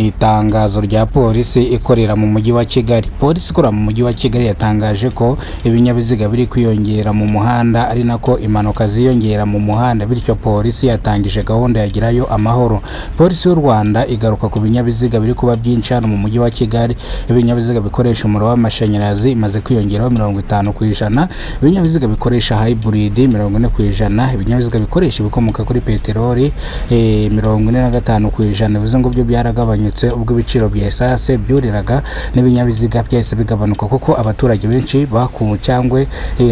Itangazo rya polisi ikorera mu mujyi wa Kigali. Polisi ikorera mu mujyi wa Kigali yatangaje ko ibinyabiziga biri kwiyongera mu muhanda ari nako impanuka ziyongera mu muhanda, bityo polisi yatangije gahunda ya Gerayo Amahoro. Polisi y'u Rwanda igaruka ku binyabiziga biri kuba byinshi hano mu mujyi wa Kigali. Ibinyabiziga bikoresha umuriro w'amashanyarazi imaze kwiyongeraho 50%, ibinyabiziga bikoresha hybrid 40%, ibinyabiziga bikoresha ibikomoka kuri peteroli 45%. Bivuze ngo byo byaragabanyutse ubwo ibiciro bya essence byuriraga, n'ibinyabiziga byahise bigabanuka, kuko abaturage benshi baku cyangwa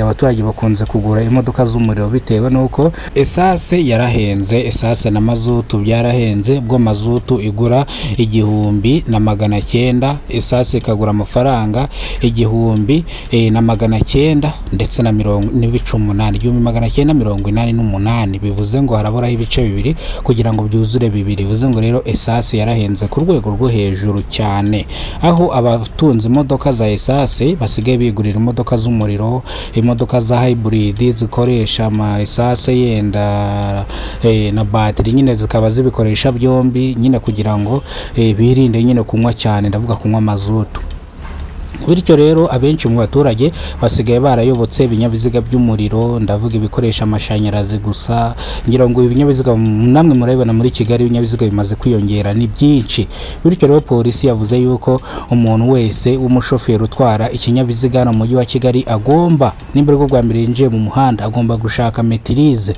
abaturage bakunze kugura imodoka z'umuriro bitewe n'uko essence yarahenze. Essence na mazutu byarahenze. Ubwo mazutu igura 1900, essence ikagura amafaranga igihumbi na magana cyenda ndetse na mirongo n'ibice umunani, 1988. Bivuze ngo haraburaho ibice bibiri kugira ngo byuzure bibiri. Bivuze ngo rero essence yarahenze ku rwego rwo hejuru cyane, aho abatunze imodoka za essence basigaye bigurira imodoka z'umuriro, imodoka za hybrid zikoresha ama essence yenda na batiri nyine, zikaba zibikoresha byombi nyine kugira ngo birinde nyine kunywa cyane, ndavuga kunywa mazutu. Bityo rero abenshi mu baturage basigaye barayobotse ibinyabiziga by'umuriro, ndavuga ibikoresha amashanyarazi gusa. Ngira ngo ibinyabiziga namwe murabibona muri Kigali, ibinyabiziga bimaze kwiyongera ni byinshi. Bityo rero polisi yavuze yuko umuntu wese w'umushoferi utwara ikinyabiziga hano mu mujyi wa Kigali agomba, nimba aribwo bwa mbere yinjiye mu muhanda, agomba gushaka maîtrise.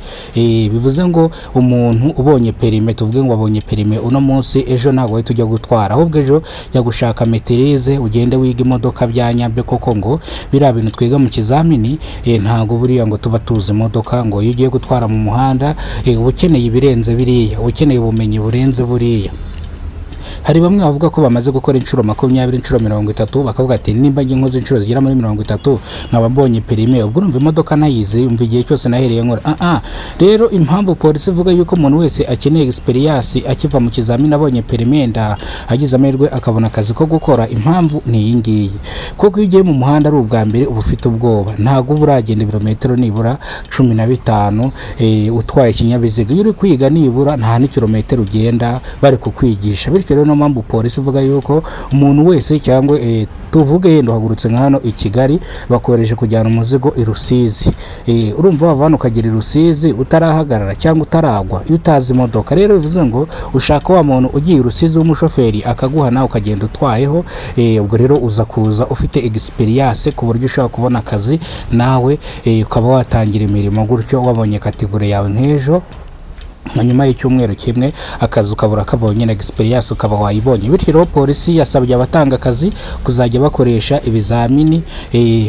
Bivuze ngo umuntu ubonye permis, tuvuge ngo wabonye permis uno munsi, ejo ntabwo wahita ujya gutwara, ahubwo ejo jya gushaka maîtrise, ugende wiga imodoka bya nyabyo, koko ngo biriya bintu twiga mu kizamini ntabwo buriya ngo tuba tuzi imodoka. Ngo iyo ugiye gutwara mu muhanda uba ukeneye ibirenze biriya, uba ukeneye ubumenyi burenze buriya. Hari bamwe bavuga ko bamaze gukora inshuro 20, inshuro 30, bakavuga ati: "Nimba njye nkoze inshuro zigera muri 30 nkaba mbonye permis, ubwo urumva imodoka nayizi, umva igihe cyose nahereye nkora." Rero impamvu polisi ivuga yuko umuntu wese akeneye experience akiva mu kizamini, abonye permis, nda agize amahirwe akabona akazi ko gukora, impamvu ni iyi ngiyi: kuko iyo ugiye mu muhanda ari ubwa mbere uba ufite ubwoba, ntabwo uba uragenda ibirometero nibura 15 utwaye ikinyabiziga. Iyo uri kwiga nibura nta n'ikirometero ugenda bari kukwigisha. Bityo rero niyo mpamvu polisi ivuga yuko umuntu wese, cyangwa tuvuge yenda uhagurutse nka hano i Kigali, bakohereje kujyana umuzigo i Rusizi, urumva wava hano ukagera i Rusizi utarahagarara cyangwa utaragwa iyo utazi imodoka. Rero bivuze ngo ushaka wa muntu ugiye i Rusizi w'umushoferi akaguha, nawe ukagenda utwayeho. Ubwo rero uza kuza ufite experience ku buryo ushobora kubona akazi nawe, ukaba watangira imirimo gutyo wabonye catégorie yawe nk'ejo, nka nyuma y'icyumweru kimwe akazi ukabura kabonye na experience ukaba wayibonye. Bityo rero polisi yasabye abatanga akazi kuzajya bakoresha ibizamini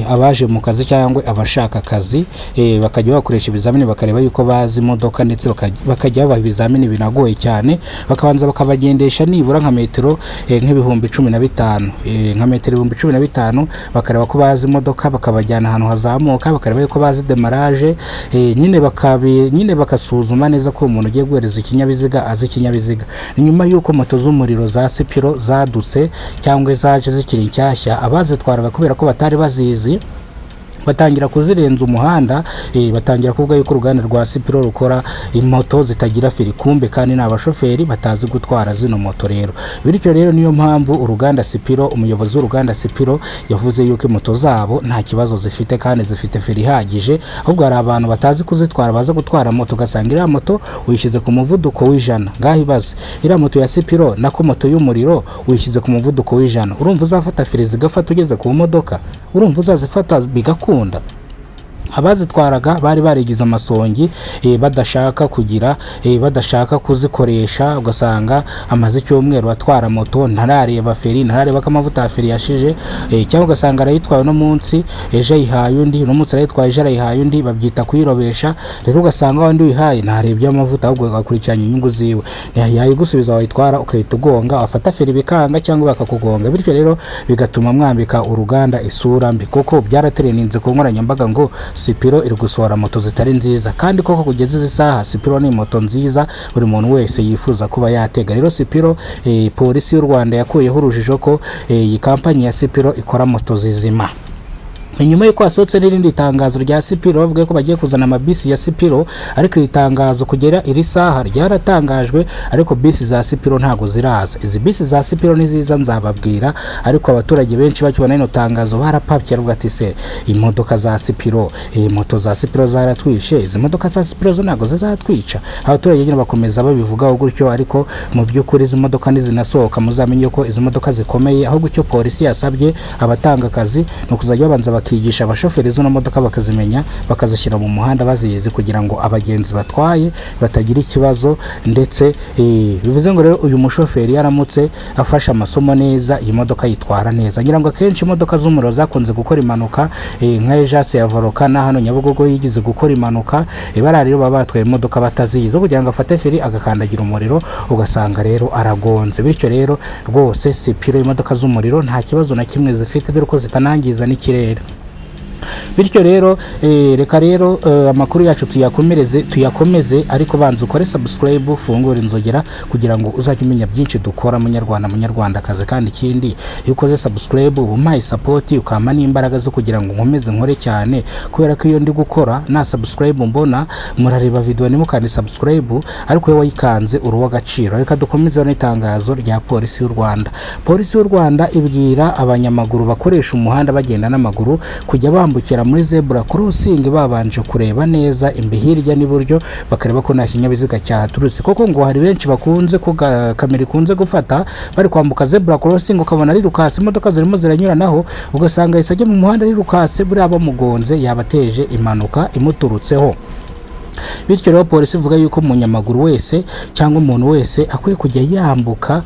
abaje mu kazi cyangwa abashaka akazi, bakajya bakoresha ibizamini bakareba yuko bazi imodoka, ndetse bakajya babaha ibizamini binagoye cyane, bakabanza bakabagendesha nibura nka metero nk'15,000, nka metero 15,000, bakareba ko bazi imodoka, bakabajyana ahantu hazamuka bakareba yuko bazi démarrage, nyine bakasuzuma neza ko umuntu ugiye guhereza ikinyabiziga azi ikinyabiziga. Ni nyuma y'uko moto z'umuriro za Sipiro zadutse cyangwa zaje zikiri nshyashya, abazitwaraga kubera ko batari bazizi batangira kuzirenza umuhanda, batangira kuvuga yuko uruganda rwa Sipiro rukora moto zitagira feri, kumbe kandi ni abashoferi batazi gutwara zino moto rero. Bityo rero niyo mpamvu uruganda Sipiro, umuyobozi w'uruganda Sipiro yavuze yuko moto zabo nta kibazo zifite kandi zifite feri ihagije, ahubwo hari abantu batazi kuzitwara, baza gutwara moto ugasanga iriya moto uyishyize ku muvuduko w'100. Ngaho ibaze, iriya moto ya Sipiro, nako moto y'umuriro, uyishyize ku muvuduko w'100, urumva uzafata feri zigafata ugeze ku modoka? Urumva uzazifata bigakunda? Abazitwaraga bari barigize amasongi, badashaka kugira badashaka kuzikoresha, ugasanga amaze icyumweru atwara moto ntarareba feri, ntarareba ko amavuta ya feri yashije, cyangwa ugasanga arayitwaye uno munsi, ejo ayihaye undi, uno munsi arayitwaye, ejo arayihaye undi, babyita kuyirobesha. Rero ugasanga wandi uyihaye ntarebye amavuta, ahubwo akurikiranya inyungu ziwe, yayigusubiza wayitwara ukahita ugonga, wafata feri bikanga cyangwa bakakugonga. Bityo rero bigatuma mwambika uruganda isura mbi, kuko byaratereninze ku nkoranyambaga ngo Sipiro iri gusohora moto zitari nziza, kandi koko kugeza izi saha Sipiro ni moto nziza buri muntu wese yifuza kuba yatega. Rero Sipiro, polisi y'u Rwanda yakuyeho urujijo ko iyi kampani ya Sipiro ikora moto zizima. Nyuma y'uko hasohotse n'irindi tangazo rya Spiro, bavuga ko bagiye kuzana amabisi ya Spiro, ariko iri tangazo kugera iri saha ryaratangajwe, ariko bisi za Spiro ntago ziraza. Izi bisi za Spiro niziza nzababwira, ariko abaturage benshi bakibona rino tangazo barapapye, baravuga ati: "Se imodoka za Spiro, moto za Spiro zaratwishe, izi modoka za Spiro zo ntago zizatwica?" Abaturage nyine bakomeza babivugaho gutyo, ariko mu by'ukuri izi modoka nizinasohoka muzamenye ko izi modoka zikomeye. Ahubwo icyo polisi yasabye abatanga akazi ni ukuzajya babanza bakigisha abashoferi zino modoka, bakazimenya, bakazishyira mu muhanda bazizi, kugira ngo abagenzi batwaye batagira ikibazo. Ndetse bivuze ngo rero uyu mushoferi yaramutse afashe amasomo neza, iyi modoka yitwara neza. Ngira ngo akenshi imodoka z'umuriro zakunze gukora impanuka, nka Ejase ya Voroka na hano Nyabugogo yigize gukora impanuka. Bariya rero baba batwaye imodoka batazizi, kugira ngo afate feri agakandagira umuriro, ugasanga rero aragonze. Bityo rero rwose Spiro, imodoka z'umuriro, nta kibazo na kimwe zifite, dore ko zitanangiza n'ikirere. Bityo rero reka rero amakuru yacu tuyakomereze, tuyakomeze, ariko banza ukore subscribe, ufungure inzogera kugira ngo uzajye umenya byinshi dukora, munyarwanda, munyarwandakazi. Kandi ikindi, iyo ukoze subscribe uba umpaye support, ukampa n'imbaraga zo kugira ngo nkomeze nkore cyane, kubera ko iyo ndi gukora nta subscribe mbona, murareba video ntimukande subscribe, ariko iyo wayikanze uri uw'agaciro. Reka dukomeze n'itangazo rya Polisi y'u Rwanda. Polisi y'u Rwanda ibwira abanyamaguru bakoresha umuhanda bagenda n'amaguru kujya bambukira muri zebra crossing babanje kureba neza imbe hirya n'iburyo, bakareba ko nta kinyabiziga cyahaturutse, koko ngo hari benshi bakunze ko kamera ikunze gufata bari kwambuka zebra crossing, ukabona rirukase, imodoka zirimo ziranyuranaho, ugasanga yahise ajya mu muhanda rirukase. Buriya bamugonze yabateje impanuka imuturutseho. Bityo rero polisi ivuga yuko umunyamaguru wese cyangwa umuntu wese akwiye kujya yambuka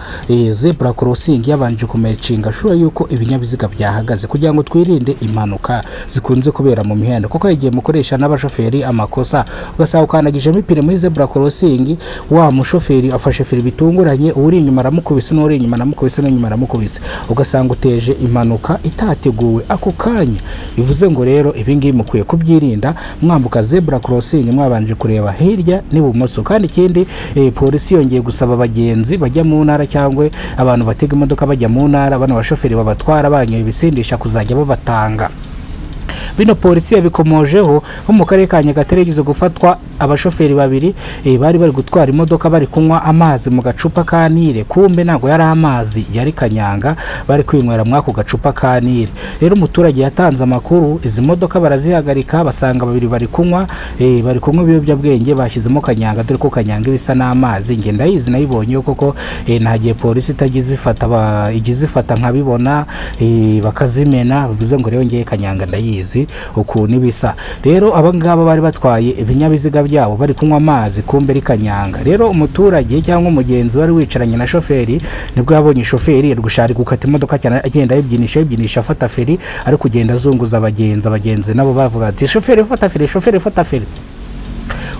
zebra crossing yabanje kumakinga sure yuko ibinyabiziga byahagaze, kugira ngo twirinde impanuka zikunze kubera mu mihanda, kuko igihe mukoresha n'abashoferi amakosa, ugasanga ukandagijemo ipine muri zebra crossing, wa mushoferi afashe feri bitunguranye, uri inyuma aramukubise, n'uri inyuma aramukubise, n'inyuma aramukubise, ugasanga uteje impanuka itateguwe ako kanya. Bivuze ngo rero ibi ngibi mukwiye kubyirinda, mwambuka zebra crossing mwabanje kureba hirya n'ibumoso. Kandi ikindi, polisi yongeye gusaba abagenzi bajya mu ntara cyangwa abantu batega imodoka bajya mu ntara, bano bashoferi babatwara banyoye ibisindisha kuzajya babatanga. Bino polisi yabikomojeho nko mu karere ka Nyagatare yigeze gufatwa abashoferi babiri, bari bari gutwara imodoka bari kunywa amazi mu gacupa ka Nile. Kumbe ntabwo yari amazi, yari kanyanga bari kwinywera muri ako gacupa ka Nile. Rero umuturage yatanze amakuru, izi modoka barazihagarika, basanga babiri bari kunywa, bari kunywa ibiyobyabwenge bashyizemo kanyanga, dore ko kanyanga ibisa n'amazi. Njye ndayizi, nayibonye koko. Nta gihe polisi itajya izifata, ijya izifata nkabibona, bakazimena. Bivuze ngo rero ngiye kanyanga ndayizi ukuntu ibisa. Rero aba ngaba bari batwaye ibinyabiziga byabo bari kunywa amazi, kumbe ari kanyanga. Rero umuturage cyangwa umugenzi wari wicaranye na shoferi nibwo yabonye shoferi ari gushaka gukata imodoka cyane, agenda yibyinisha yibyinisha, afata feri, ari kugenda azunguza abagenzi. Abagenzi nabo bavuga ati: "Shoferi, fata feri, shoferi, fata feri."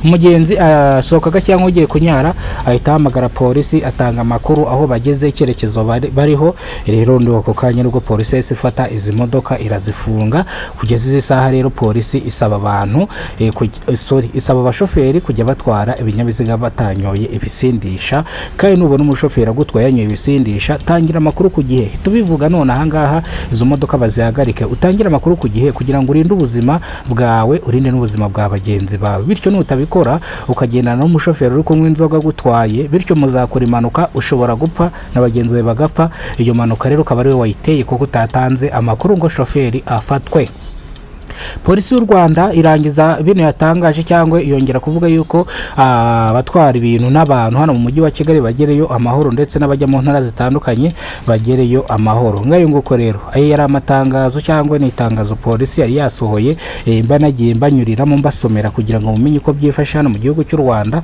Umugenzi asohokaga cyangwa ugiye kunyara ahita ahamagara polisi, atanga amakuru aho bageze, icyerekezo bariho. Rero ndi ako kanya nibwo polisi yahise ifata izi modoka irazifunga kugeza izi saha. Rero polisi isaba abantu, sorry, isaba abashoferi kujya batwara ibinyabiziga batanyoye ibisindisha. Kandi nubona umushoferi agutwaye yanyoye ibisindisha, tangira amakuru ku gihe. Tubivuga none ahangaha, izo modoka bazihagarike, utangire amakuru ku gihe kugira ngo urinde ubuzima bwawe, urinde n'ubuzima bwa bagenzi bawe. Bityo nutabikora ukagendana n'umushoferi uri kunywa inzoga agutwaye, bityo muzakora impanuka, ushobora gupfa na bagenzi bawe bagapfa. Iyo mpanuka rero ukaba ari we wayiteye kuko utatanze amakuru ngo shoferi afatwe. Polisi y'u Rwanda irangiza bino yatangaje cyangwa yongera kuvuga yuko abatwara ibintu n'abantu hano mu mujyi wa Kigali bagereyo amahoro, ndetse n'abajya mu ntara zitandukanye bagereyo amahoro. Ngayo nguko rero, ayo yari amatangazo cyangwa ni itangazo polisi yari yasohoye, mba nagiye mbanyuriramo mbasomera kugira ngo mumenye uko byifashe hano mu gihugu cy'u Rwanda.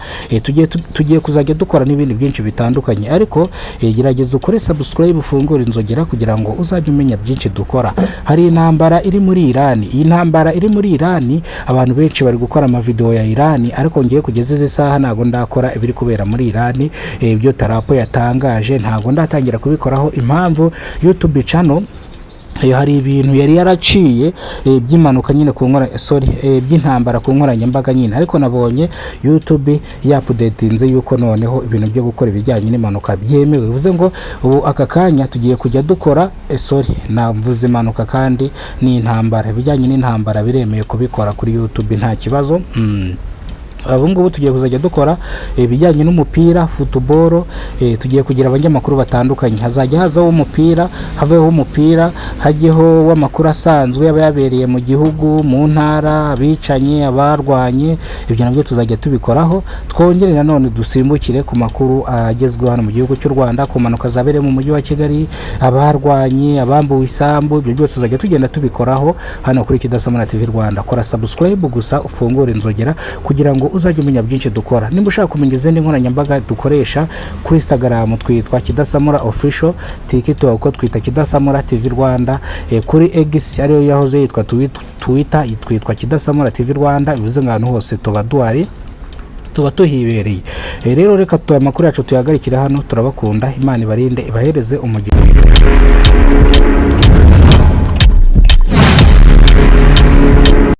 Tugiye kuzajya dukora n'ibindi byinshi bitandukanye, ariko gerageza ukore subscribe, ufungure inzogera kugira ngo uzajye umenya byinshi dukora. Hari intambara iri muri Irani. Iyi ntambara iri muri Irani, abantu benshi bari gukora amavideo ya Irani, ariko ngiye kugeza izi saha ntabwo ndakora ibiri kubera muri Irani. Ibyo Trump yatangaje ntabwo ndatangira kubikoraho. Impamvu, YouTube channel Hari ibintu yari yaraciye by'impanuka nyine ku nkora, sorry, by'intambara ku nkoranyambaga nyine, ariko nabonye YouTube yaupdatinze yuko noneho ibintu byo gukora ibijyanye n'impanuka byemewe. Bivuze ngo ubu aka kanya tugiye kujya dukora, sorry, navuze impanuka kandi ni intambara. Ibijyanye n'intambara biremewe kubikora kuri YouTube, nta kibazo. Ubu ngubu tugiye kuzajya dukora ibijyanye n'umupira, football. Tugiye kugira abanyamakuru batandukanye. Hazajya hazaho umupira, haveho umupira, hajyeho w'amakuru asanzwe aba yabereye mu gihugu, mu ntara, abicanye, abarwanye, ibyo nabyo tuzajya tubikoraho. Twongere nanone dusimbukire ku makuru agezweho hano mu gihugu cy'u Rwanda, ku mpanuka zabereye mu mujyi wa Kigali, abarwanye, abambuwe isambu, ibyo byose tuzajya tugenda tubikoraho hano kuri Kidasamura TV Rwanda. Kora subscribe gusa, ufungure inzogera kugira ngo uzajye umenya byinshi dukora. Nimba ushaka kumenya izindi nkoranyambaga dukoresha, kuri Instagram twitwa Kidasamura Official, TikTok uko twita Kidasamura TV Rwanda, kuri X ariyo yahoze yitwa Twitter twitwa Kidasamura TV Rwanda. Bivuze ngo ahantu hose tuba duhari, tuba tuhibereye. Rero reka amakuru yacu tuyagarikire hano. Turabakunda, Imana ibarinde, ibahereze umugisha.